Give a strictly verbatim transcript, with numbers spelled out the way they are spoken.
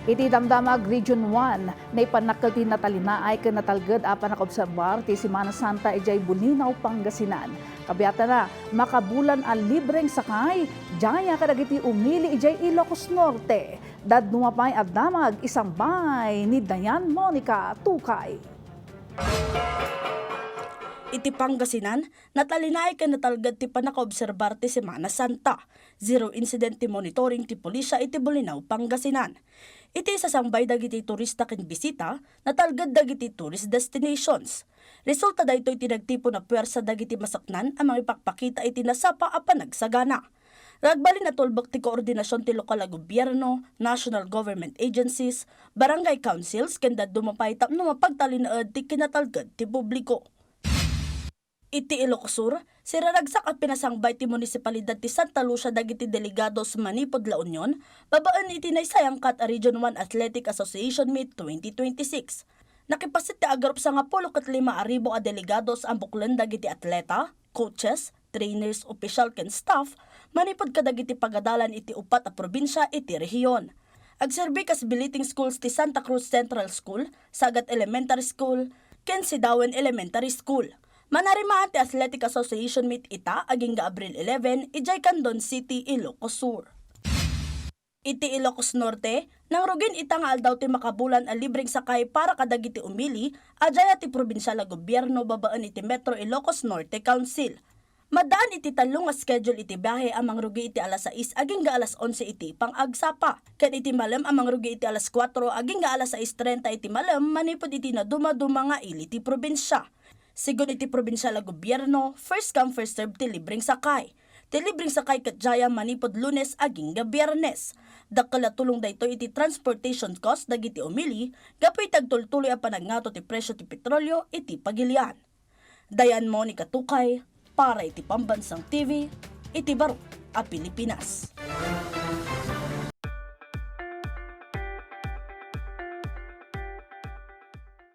Iti Damdamag Region one, naipannakkel ti natalinaay ken natalged a pannakaobserbar ti Semana Santa idiay Bulinaw, Pangasinan. Kabiatna, makabulan a libreng sakay, diay kadagiti umili idiay Ilocos Norte. Dadduma pay a damag, isangbay ni Dayan Monica Tukay. Iti Pangasinan, natalinaay ken natalged ti pannakaobserbar ti Semana Santa. Zero incident ti monitoring ti pulisya iti Bulinaw, Pangasinan. Iti sasangbay dagiti turista ken bisita, natalged dagiti tourist destinations. Resulta daytoy ti nagtipon a puwersa dagiti masaknan a mangipakpakita iti nasapa a panagsagana. Nagbalin a tulbek ti koordinasion ti lokal a gobierno, national government agencies, barangay councils, ken dadduma pay tapno mapagtalinaed ti kinatalged ti publiko. Iti Ilocos Sur, siraragsak a pinasangbay ti munisipalidad ti Santa Lucia dagiti delegados manipud La Union babaen iti naisayangkat a Region one Athletic Association Meet twenty twenty-six. Nakipasit ti agarup sangapulo ket lima a ribu a delegados a buklen dagiti atleta, coaches, trainers, opisyal ken staff manipud kadagiti pagadalan iti upat a probinsia iti rehiyon. Agserbi kas billeting schools ti Santa Cruz Central School, Sagat Elementary School, ken Sidawen Elementary School. Manarimaan ti Athletic Association Meet ita agingga Abril eleven idiay Candon City, Ilocos Sur. Iti Ilocos Norte, nangrugin ita nga aldaw ti makabulan a libreng sakay para kadagiti umili a diay ti probinsial a gobierno babaen iti Metro Ilocos Norte Council. Maddaan iti tallo nga schedule iti biahe a mangrugi iti alas sais agingga alas onse iti pang-agsapa, ken iti malem a mangrugi iti alas kuatro agingga alas sais trenta iti malem manipud iti nadumaduma nga ili ti probinsia. Segun iti probinsial a gobierno, first come, first serve ti libreng sakay. Ti libreng sakay ket diay manipud Lunes agingga Biernes. Dakkel a tulong daytoy iti transportation cost dagiti umili gapu iti agtultuloy a panagngato ti presio ti petrolio iti pagilian. Dayan Monica Tukay para iti Pambansang T V iti baro a Pilipinas.